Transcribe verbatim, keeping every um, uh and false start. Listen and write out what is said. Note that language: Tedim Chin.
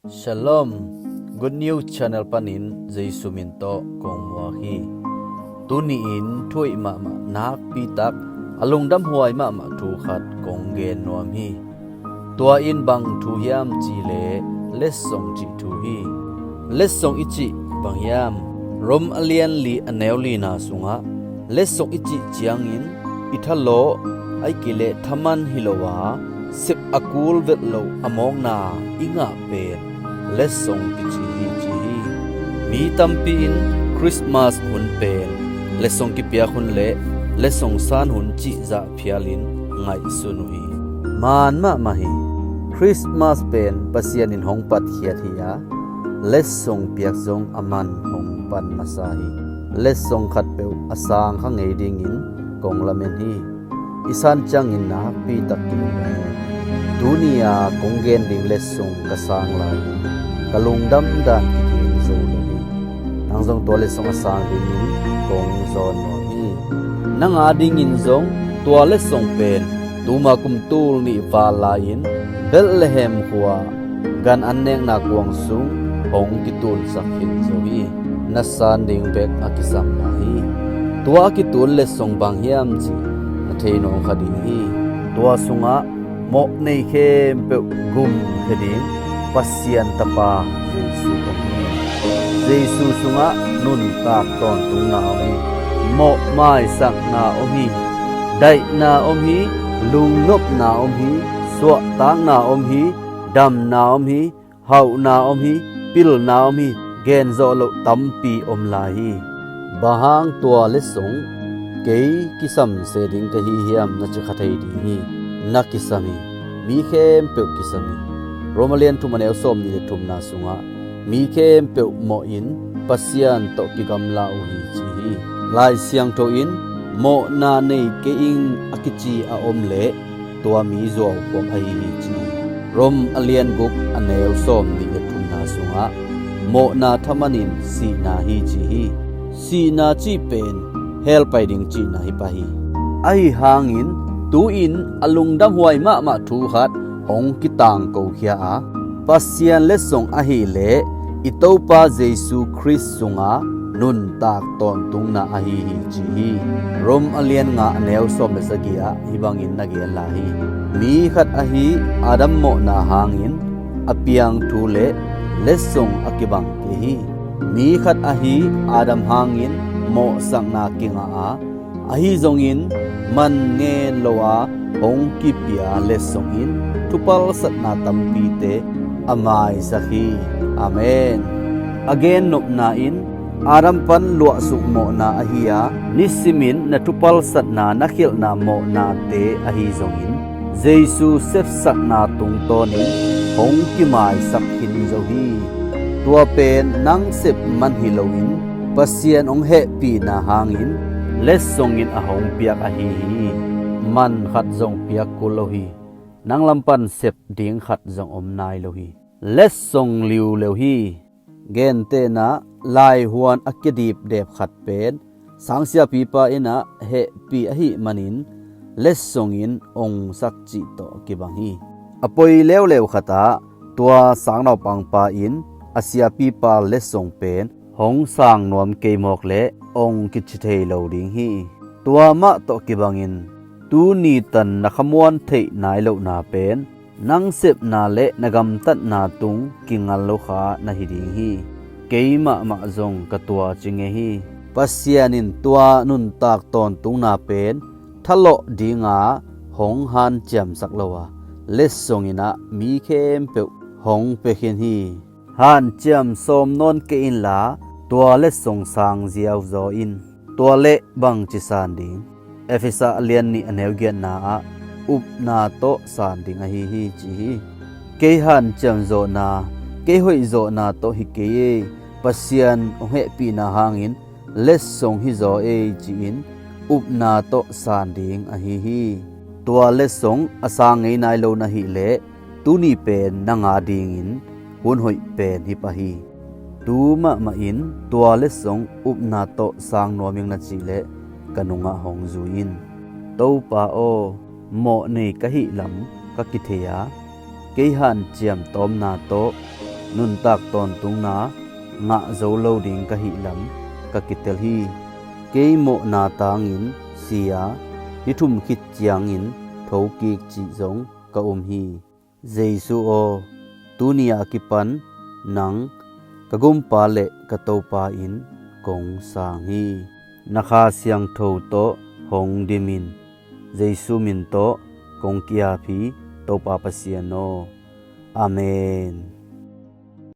Shalom. Good News Channel panin Jesu min tawh kong muak hi. Tuni-in thuhoih mahmah, nakpitak, a lungdamhuai mahmah thu khat kong gen nuam hi. Tua in bang thu hiam cihleh letsong cih thu hi. Letsong i cih bang hiam? Rom a lian li a neu lina sungah letsong i cih ciangin i thalawh, ahih kei leh thaman hi lo a, sep a kul velh lo a mawkna i ngah pen letsong kici hi ci hi. Mi tampi in Christmas hun pen letsong kipiak hun le letsong san hun cih zah phialin ngaihsun uh hi. Man mahmah hi. Christmas pen Pasian in hong patkhiat hi a, letsong piak zong a man hong pan masa hi. Letsong khatpeuh a sang kha ngei dingin kong lamen hi. I san ciangin nakpitak kei hi. Tuni-a kong gen ding letsong ka sang lai-in ka lungdam dan kigen zo lo hi. Nang zong tua letsong a sang dingin kong zawn nuam hi. Nang a dingin zong tua letsong pen tuma kum tul nih val lai-in Bethlehem khua gan an nekna kuang sung hong kitunsak khin zo hi. Na san ding bek a kisam lai hi. Tua a kitun letsong bang hiam cih na thei nuam kha ding hi. Tua sungah mawh nei khempeuh gumkhia ding Pasian Tapa Jesu om hi. Jesu sungah nuntak tawntungna om hi. Mawh maisakna om hi. Daihna om hi. Lungnopna om hi. Suahtakna om hi. Damna om hi. Hauhna om hi. Pilna om hi. Genzawh loh tampi om lai hi. Bang hang tua letsong kei kisam se ding ka hi hiam na ci kha thei ding hi. Na kisam hi. Mi khempeuh kisam hi. Rom a lian thum a neu sawmnih le thumna sungah mi khempeuh mawh in Pasian tawh kigamla uh hi ci hi. Lai Siangtho in mawhna nei kei ing a kici a om leh tua mi zuauphuak ahi hi ci hi. Rom a lian guk a neu sawmnih le thumna sungah mawhna thaman in sihna hi ci hi. Sihna cih pen hell pai ding cihna hi pah hi. Ahi hangin tu-in a lungdamhuai mahmah thu khat hong kitangkokhia a, Pasian letsong ahih leh i Topa Jesu Khrist sunga nuntak tawntungna ahi hi ci hi. Rom a lian nga a neu sawm le sagih ah hih bangin na gen lai hi. Mi khat ahi Adam mawhna hangin a piang thu le letsong a kibang kei hi. Mi khat ahi Adam hangin mawhsakna kingah a, ahi zongin man ngen lo a hong kipia letsong in thupalsatna tampite a maisak hi. Amen. A gennopna in Adam pan luahsuk mawhna ahi a, nisimin na thupalsatna na khialhna mawhnate ahi zongin Jesu sepsakna tungtawnin hong kimaisak khin zo hi. Tua pen nang sep man hi loin Pasian hong hehpihna hangin letsongin a hong piak ahi hi. Man khat zong piak kul lo hi. Nang lam pan sep ding khat zong om nai lo hi. Letsong liuleu hi. Gentehna laihuan a kidipdep khat pen sangsiapipa in a hehpih ahih manin letsongin ongsak cih tawh kibang hi. A poi leuleu khatah tua sangnaupangpa in a siapipa letsong pen hong sang nuam kei mawk leh ong kici thei lo ding hi. Tua mah tawh kibangin tuni tan na khamuan theih nai lohna pen nang sepna le na gamtatna tung kingal lo kha na hi ding hi. Kei mahmah zong ka tua ci ngei hi. Pasian in tua nuntak tawntungna pen thalawh dinga hong hanciamsak lo a, letsongin a mi khempeuh hong pia khin hi. Hanciam sawm nawn kei inla tua letsong sang ziauzaw in. Tua leh bangci san ding? Efesa a lian nih a neu giatna ah upna tawh san ding ahi hi ci hi. Kei hanciam zawhna, kei hoih zawhna tawh hi kei ei, Pasian hong hehpihna hangin letsong hizaw ei ci-in upna tawh san ding ahi hi. Tua letsong a sang ngei nai lo na hih leh tuni pen nang a dingin hun hoih pen hi pah hi. Tu mahmah in tua letsong upna tawh sang nuam ing na cih leh ka nungah hong zui in. Topa aw, mawh nei ka hih lam ka kithei a, kei hanciam tawmna tawh nuntak tawntungna ngah zo lo ding ka hih lam ka kitel hi. Kei mawhna tangin si a, ni thum khit ciangin thokik cih zong ka um hi. Jesu aw, tuni a kipan nang ka gumpa le ka Topa in kong sang hi. Na Kha Siangtho tawh hong dim in. Jesu min tawh kong ki-ap hi, Topa Pasian aw. Amen.